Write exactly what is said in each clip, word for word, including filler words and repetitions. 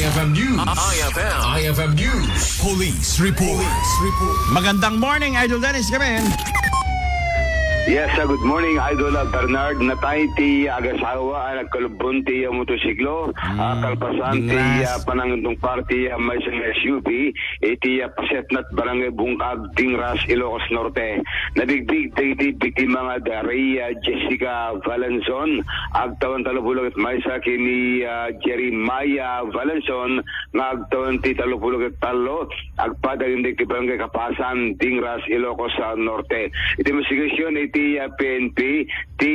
I F M News. I F M. I F M News. Police report. Police report. Magandang morning, Idol Dennis. Kami. Yes, uh, good morning, Idol, uh, Bernard. Natay ti agasawa a nagkalubbon ti, uh, motorsiklo, uh, kalpasan ti, uh, panangtungpar ti, uh, maysa nga S U V, iti, uh, Pasetnat, Barangay Bungkag, Dingras, Ilocos Norte. Nabigbig dagiti biktima nga da Rhea Jessica Valenzuela, agtawen tallo puluh ket maysa, ken ni, ah, Jeremiah Valenzuela nga agtawen ti tallo puluh ket tallo, agpadak indik ti Barangay Kapasan, Dingras, Ilocos, ah, Norte. Iti investigasyon iti, ah, P N P, ti,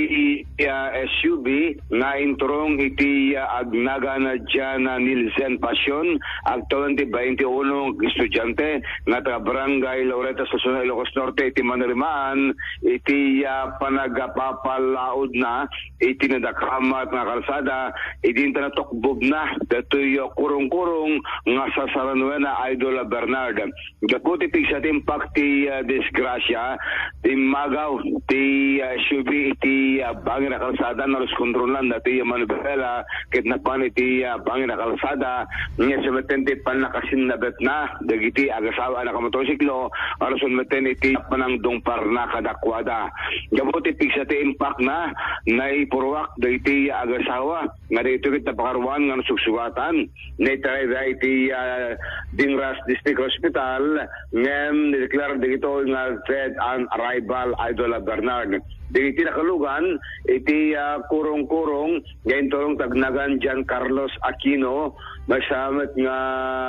ah, S U V nga inturong iti, ah, agnagan Jana Nilsen Pasion, agtawen ti bainte uno nga estudiante nga taga Barangay Loreto, Sorsogon, Ilocos Norte, iti manirimaan iti, ah, panagpapalaodna iti nadakamat nga kalsada, idi inta natukbobna datoy, ah, kurong-kurong nga sasaranuen a Idol Bernard. Gapu ti pigsa ti impact ti, ah, disgrasya, immagaw ti, ah, S U V iti, ah, bangin a kalsada, na-lose controlna datoy, ah, manibela, ket napan iti, ah, bangin a kalsada, nga sa metten ti pannakasinnabetna dagiti agasawa a nakamotorsiklo, a rason metten iti panangdungparna kadakuada. Gapu ti pigsa ti impactna, naipurruak dagiti agasawa nga dagitoy ket napakaruan nga nasugsugatan. Naitaray da iti, ah, Dingras District Hospital, ngem nideklara dagitoy nga dead on arrival, Idol Bernard. Dagiti nakalugan iti, ah, kurong-kurong nga inturong ti agnagan John Carlos Aquino, maysa met nga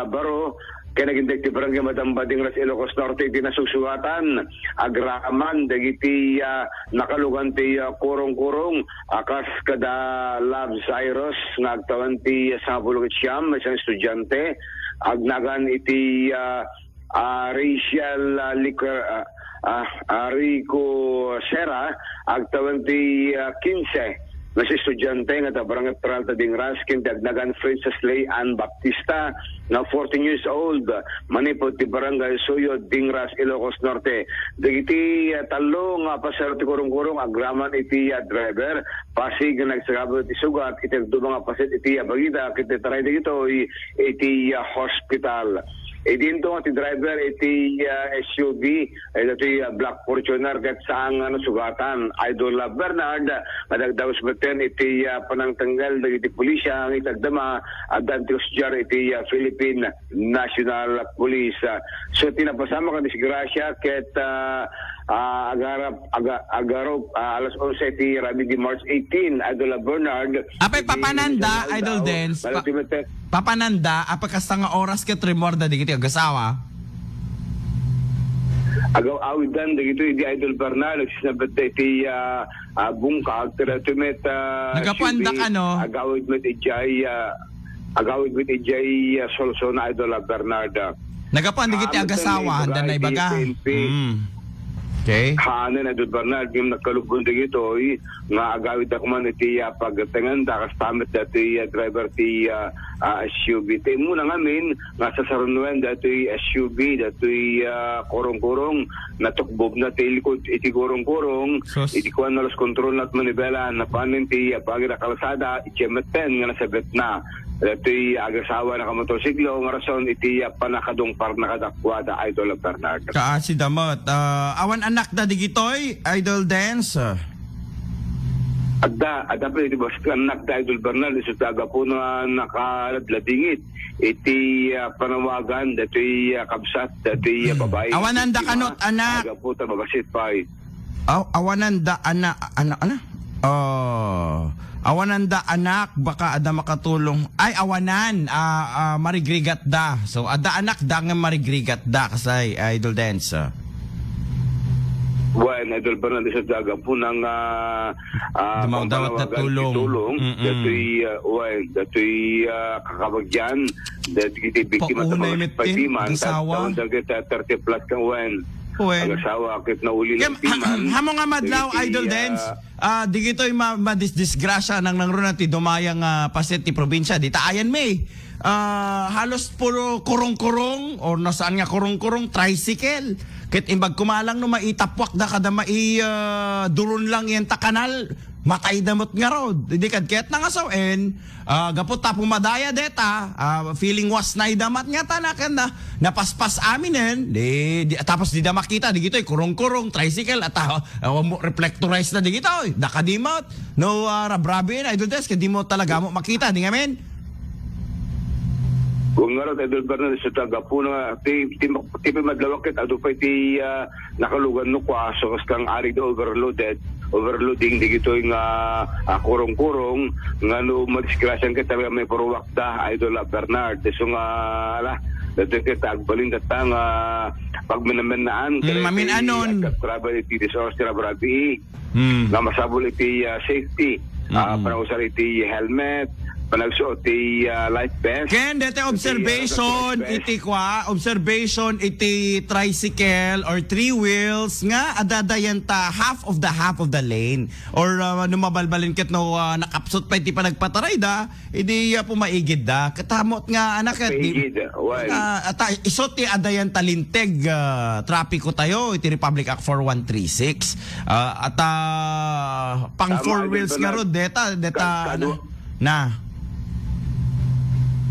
baro, ken agingga ti Barangay Madamba, Dingras, Ilocos Norte, iti nasugsugatan. Agraman dagiti, ah, nakalugan ti, ah, kurong-kurong, a kas kada Love Cyrus nga agtawen ti, ah, sangapulo ket siam, maysa nga estudiante, agnagan iti, ah, ah, Rachel, ah, Liquer-, ah, ah, ah, Rico Serra, agtawen ti, ah, kinse nga estudiante nga taga Barangay Peralta, Dingras, ken ti agnagan Princess Lay Ann Baptista nga fourteen years old, manipud ti Barangay Suyo, Dingras, Ilocos Norte. Dagiti, ah, tallo nga pasahero ti kurong-kurong agraman iti, ah, driver, pasig nga nagsagaba ti sugat iti dadduma nga paset iti, ah, bagida, ket naitaray dagitoy iti, ah, hospital. Idinto nga ti driver iti, ah, S U V, ay datoy, ah, Black Fortuner ket saan nga nasugatan. Idol, ah, Bernard, madagdagus metten iti, ah, panangtengngel dagiti pulisya nga itagdama, addan ti kustodiar iti, ah, Philippine National Police. Ah, so, ti napasamak a disgrasya ket, ah, ah, agarap, aga-, agarup, ah, alas onse ti rabii ti March eighteen, Idol, ah, Bernard. Apay, iti papananda, Idol Dens, pa-, papananda, apay kasta nga oras ket rimmuarda dagiti agasawa? Agaw-awiddan dagitoy idi Idol Bernal, nagsisnabet da iti, ah, ah, bungkag, ket daytoy met, ah, nagapuan da kano? Agawid met idiay, ah, agawid met idiay, ah, Sorsogon, Idol, ah, Bernard. Nagapuan dagiti agasawa, anda naibaga? Mm. Okay. Haanen, Idol Bernard, ngem nagkalubbon dagitoy, nga agawidda koma iti, ah, pagtengngenda, kasta met datoy, ah, driver ti, ah, ah, S U V. Ti immuna ngamin nga sasaranuen datoy S U V, datoy, ah, kurong-kurong, natukbobna ti likod iti kurong-kurong, sus, iti kuan, na-lose controlna ti manibela, napanen ti, ah, bangin a kalsada, iti metten nga nasabetna. Datoy agasawa a nakamotorsiklo, nga rason iti, ah, pannakadungparna kadakuada, Idol Bernard. Kaasi da met. Ah, awan annakda dagitoy, Idol Dens? Adda, adda pay iti bas-, annakda, Idol Bernal, isu ti aggapu nga nakaladladingit iti, ah, panawagan datoy, ah, kabsat, datoy, ah, babai. Awananda kano ti annak? Aggapu ta mabasit pay. Aw-, awananda annak, annak, annak? Oh, awananda annak, baka adda makatulong. Ay, awanan, ah, ah, marigrigatda. So, adda annakda nga marigrigatda, kasay, Idol Dens. Wen, Idol Bernal, isu ti aggapu nga, ah, dumawdawat na panawagan ti tulong. Tulong. Mm-mm. Datoy, ah, wen, datoy, ah, kakabagyan, dagiti biktima, paunay met ti man, agasawa. Taon dagiti thirty plus nga wen. Wen. Agasawa, ket nauli lang ti man. Amo nga madlaw, dagiti, Idol Dens, ah, ah, dagitoy ma-, madisdisgrasya nang nangruna ti dumaya nga paset ti probinsia, dita ayan mi. Ah, halos puro kurong-kurong, or no saan nga kurong-kurong, tricycle. Ket imbag koma lang no maitappuakda kada mai-, ah, duron lang yan ta kanal, Matayda met ngarud. Idi kad ket nangasaw-en, ah, gapu ta pumadaya deta, ah, feeling was nayda met nga tana ken na, napaspas aminen, di, di, tapos dida makita, digitoy, kurong-kurong, tricycle, at, ah, ah, mo, reflectorized na digitoy, dakadi met. No, ah, rabrabi, Idol Des, kadi mo talaga mo makita, di ngamin? Kung nga ron, Idol Bernard, sa tagapuna, ti, ti, ti, ti madlawak ket adu pay ti, ah, nakalugan no kua, so, kas kang ari da overloaded, overloading, digitoy nga, ah, kurong-kurong, nga no madisgrasya ket talaga maiparuwak da, Idol, ah, Bernard. So nga, ala, dito ket agbalin data nga pagminamennaan, Mm, kaya mamin-anon. Iti, ah, travel iti resource, travel iti, Mm. nga masapul iti, ah, safety. Ah, Mm-mm. Panausar iti helmet, panagsuot ti, ah, life vest. Ken, dete Iti, ah, observation, life vest. Iti kwa, observation iti tricycle or three wheels nga adadayan ta half of the, half of the lane. Or, ah, no mabalbalin ket no, ah, nakapsut pay ti panagpataray da, idi, ah, pumaigid da. Ket amot nga, anak, ket di, Paigid, ah, well. Ah, ata, isu ti adayan ta linteg, ah, trapiko tayo, iti Republic Act four one three six. Ah, ata, pang Tama, four Idol wheels nga Bernard. Rod, deta, deta, Ka-, ano, kadu- na.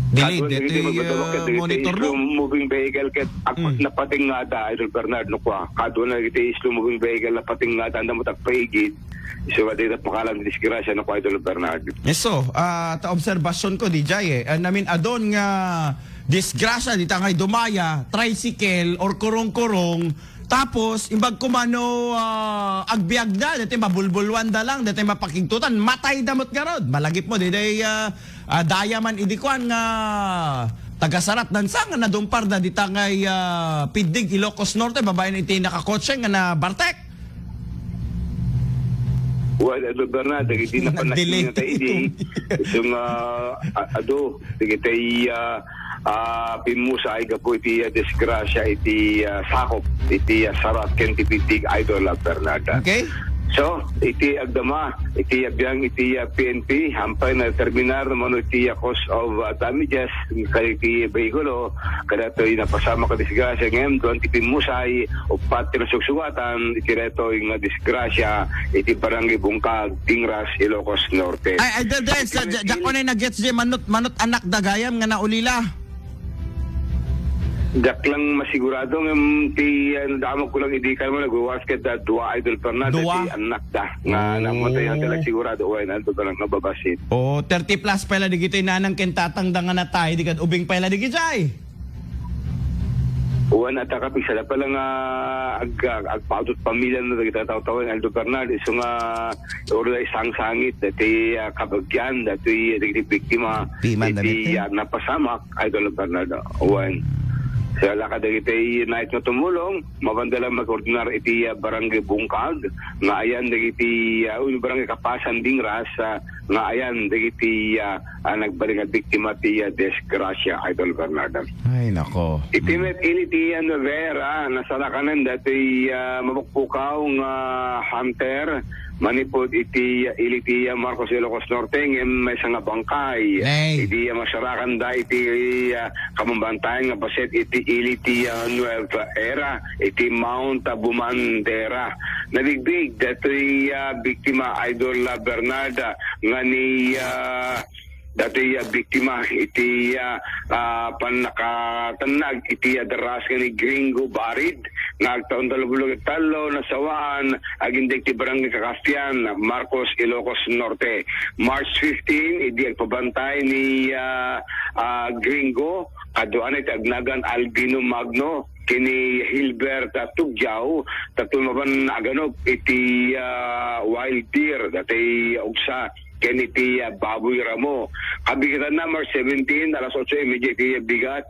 Dili, Kaduan dagiti detoy, magdadawak ah, ket dagiti monitor mo. Slow moving vehicle ket ak-, Mm. napatingngada, Idol Bernard, no, kwa. Kaduan dagiti slow moving vehicle napatingngada, anda mo tagpaigid. Isu nga dita pakalan disgrasya, no, kwa, Idol Bernard. Isu, ah, ta obserbasyon ko, D J, eh. Ah, namin adon nga disgrasya, dita ngay dumaya, tricycle or kurong-kurong, tapos, imbag kumano, ah, agbiagda, dati mabulbulwanda lang, dati mapakigtutan, matayda met ngarud. Malagip mo, diday, ah, ah, daya man idi kuan nga taga-Sarat Dansa nga nadumparda dita ngay, ah, Piddig, Ilocos Norte, babaen iti nakakotse nga nabartek. Well, Idol Bernard, dagiti Nag-delay. Napanagin na tayo idi. Isu nga, ah, adu, dagiti, ah, ah, pimmusay gapu iti, ah, disgrasya iti, ah, sakop iti, ah, Sarat ken ti Piddig, Idol, ah, Bernard. Okay. So, iti agdama, iti abiang iti, ah, P N P, hampay na determinar mano iti, ah, cause of, ah, damages, kay iti behikulo, kadatoy napasamak a disgrasya, ngem duan ti pimmusay, uppat ti nasuksugatan, iti daytoy nga disgrasya, iti Barangay Bungkag, Dingras, Ilocos Norte. Ay, ay, dahil, dahil sa, Iti ja-, jako na nag-gets di manut, manut anak da gayam nga naulila. Diak lang masigurado ngem ti, ah, damag ko lang idi kan mo nagwawas ket da dua, Idol Fernando, Dua? Ti anak da. Nga Oh. Namatay na talaga sigurado, way na ito lang nababasit. Oh, thirty plus pala di gito'y nanang ken tatang da nga natay, di kad ubing pala di gito'y. Uwan at akapisa na pala nga ag-, ag-, agpaudot pamilya na dagiti taw-tawen, Aldo Bernard, isu nga Orday sangsangit, dati, ah, kabagyan, dati, dagiti biktima, Piman dagiti, dagiti. Ah, napasamak, Idol Bernardo. Wen. Sa laka dagiti nait nga tumulong, mabanda lang mag-ordinar iti, ah, Barangay Bungkag, nga ayan dagiti, ah, uy, Barangay Kapasan Dingras, ah, nga ayan dagiti, ah, ah, nagbalin nga biktima ti, ah, disgrasya, Idol Bernardo. Ay, nako. Iti Mm. met ili ti, ah, Nueva Era, nasarakanan dati, ah, mabukbukaw nga hunter, manipud iti, ah, ili ti, ah, Marcos, Ilocos Norte, ngem maysa nga bangkay. Nay. Idi, ah, masarakan da iti, ah, kamambantayan nga bassit iti ili ti, ah, Nueva Era, iti Mount, ah, Bumandera. Nabigbig datoy, ah, biktima, Idol, ah, Bernard, ah, nga ni, ah, datoy, ah, biktima iti, ah, ah, pannakatannag iti, ah, daras nga ni Gringo Barid nga agtaon tallo puluh ket tallo, nasawaan agingga iti Barangay Kakastian, Marcos, Ilocos Norte. March fifteen, idi agpabantay ni, ah, ah, Gringo, kaduana iti agnagan Albino Magno ken ni Hilbert, ah, Tugjaw, tatlo mapan aganup iti, ah, wild deer, dati ugsa ken iti, ah, baboy ramo. Kabigetanna, March seventeen, alas otso y media iti bigat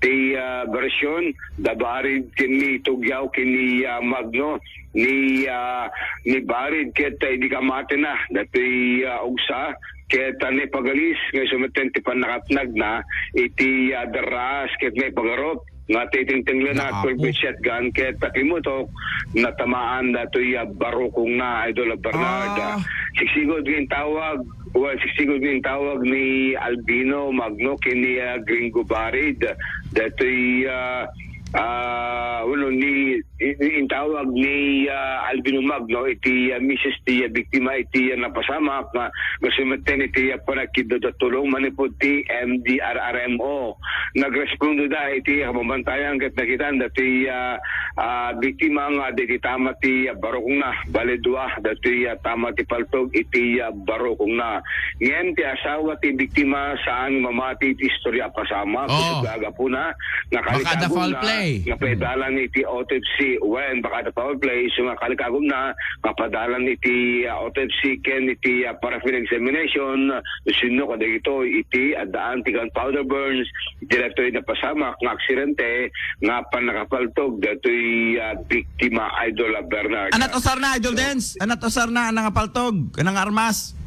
ti, ah, bersyon, da Barid ken ni Tugyaw ken ni, ah, Magno, ni, ah, ni Barid ket, ah, idi kamatena, datoy, ah, ugsa, ket, ah, naipagalis nga isu met ti pannakatnagna iti, ah, daras ket naipagarup nga titingtinglenna Naapo. Twelve gauge shotgun ket, ah, pimmutok, natamaan datoy, ah, barukongna, Idol Bernard. Ah. Sigsigud nga intawag, well, sigsigud nga intawag ni Albino Magno ken ni, ah, Gringo Barid. Datoy, ah, Ah, wano, ni, i-, i-, intawag ni, ah, Alvin Umag, no, iti, ah, misis ti, ah, biktima iti, ah, napasamak nga gusto metten iti, ah, panagkiddo da tulong manipud ti M D R R M O. Nagrespondo da iti kababantayan ket nakitan dati, ah, ah, biktima nga dagiti tama ti, ah, barukongna, bale dua dati, ah, tama ti paltog iti, ah, barukongna. Ngem ti asawa ti biktima saan mamati iti istorya a pasamak. Oh. Ket gagapuna, nga Baka da foul kalikagumna play. Nga padalan iti autopsy. Wen, baka da foul play. So nga kalikagumna nga padalan iti, ah, autopsy ken iti, ah, paraffin examination. Sino kadagito iti addaan ti gunpowder burns, iti datoy napasamak nga aksidente nga pannakapaltog datoy, ah, biktima, Idol, ah, Bernard. Anat usar na, Idol Dens? Anat usar na, anang paltog, anang armas?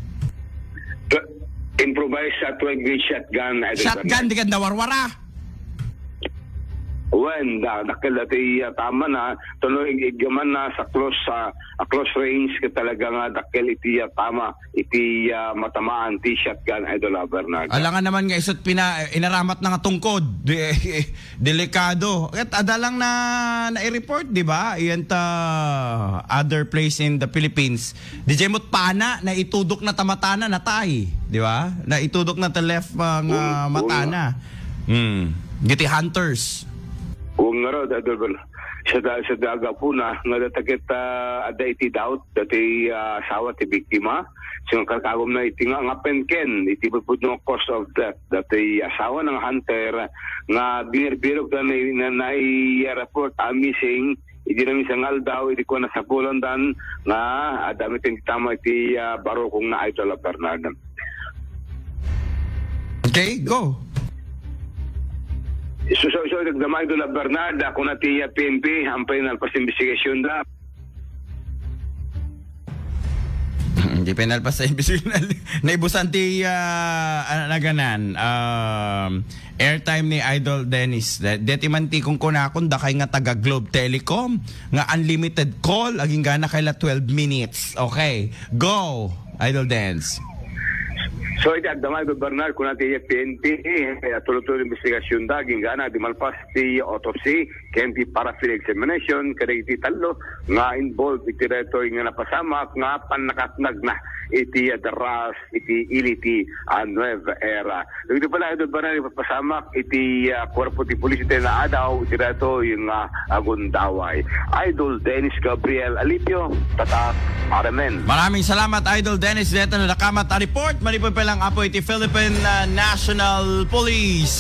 Improvised sa twelve gauge shotgun, Idol Shotgun, Bernard. Di ka nawarwara. Wen, da, dakkel dati, ah, tama na, tuloy ig-, igyaman na sa close, sa, ah, close range, ket talaga nga dakkel iti, ah, tama, iti, ah, matamaan ti shotgun, Idol, ah, Bernard. Alangan naman nga isut pina-, inaramat na nga tungkod. Di, delikado. Ket ada lang na nai-report, di ba? Iyan ta other place in the Philippines. Di jay mo't pana, naitudok na ta matana, natay. Di ba? Naitudok na ta left, ah, nga Wen, wen. matana. Hmm. Giti hunters. Wen ngarud, Idol Bernard. Sa da-, sa dagapuna, nga dataket, ah, adda iti doubt, dati, ah, asawa ti biktima. So, nga kalkagom na iti nga, nga penken, iti pudpudno nga cause of death. Dati asawa nga hunter, nga binirbirok da na, na, nai-report a missing, iti naminsan nga aldaw, iti kuan a sapulandan, nga, ah, adda met iti tama iti, ah, barukongna, Idol, ah, Bernard. Okay, go. So, so, so, nagdama, Idol, ah, Bernard, ako na ti, ah, P N P, ang final pa sa investigasyon da. Hindi pinalpas sa imbis. Naibusan ti, ah, ano, naganan, um, airtime ni Idol Dennis. De-, deti man ti kunkunakon, dakay nga taga Globe Telecom, nga unlimited call, aging gana kayla twelve minutes. Okay, go, Idol Dennis. So, iti agdama, Idol Bernard, kuna ti P N P, eh, tuloy-tuloy investigasyon da, aging gana, di malpas ti autopsy, ken ti paraffin examination kadagiti tallo nga involved iti daytoy nga napasamak nga pannakatnagna iti daras iti ili ti, ah, Nueva Era. Dagiti pala, Idol Bernard, ipapasamak iti, ah, kuerpo ti pulis iti naadaw iti daytoy nga agundaway. Idol Dennis Gabriel Alipio, Tatak, R M N. Maraming salamat, Idol Dennis. Deta na nakamat a report manipud pay lang apo iti Philippine, ah, National Police.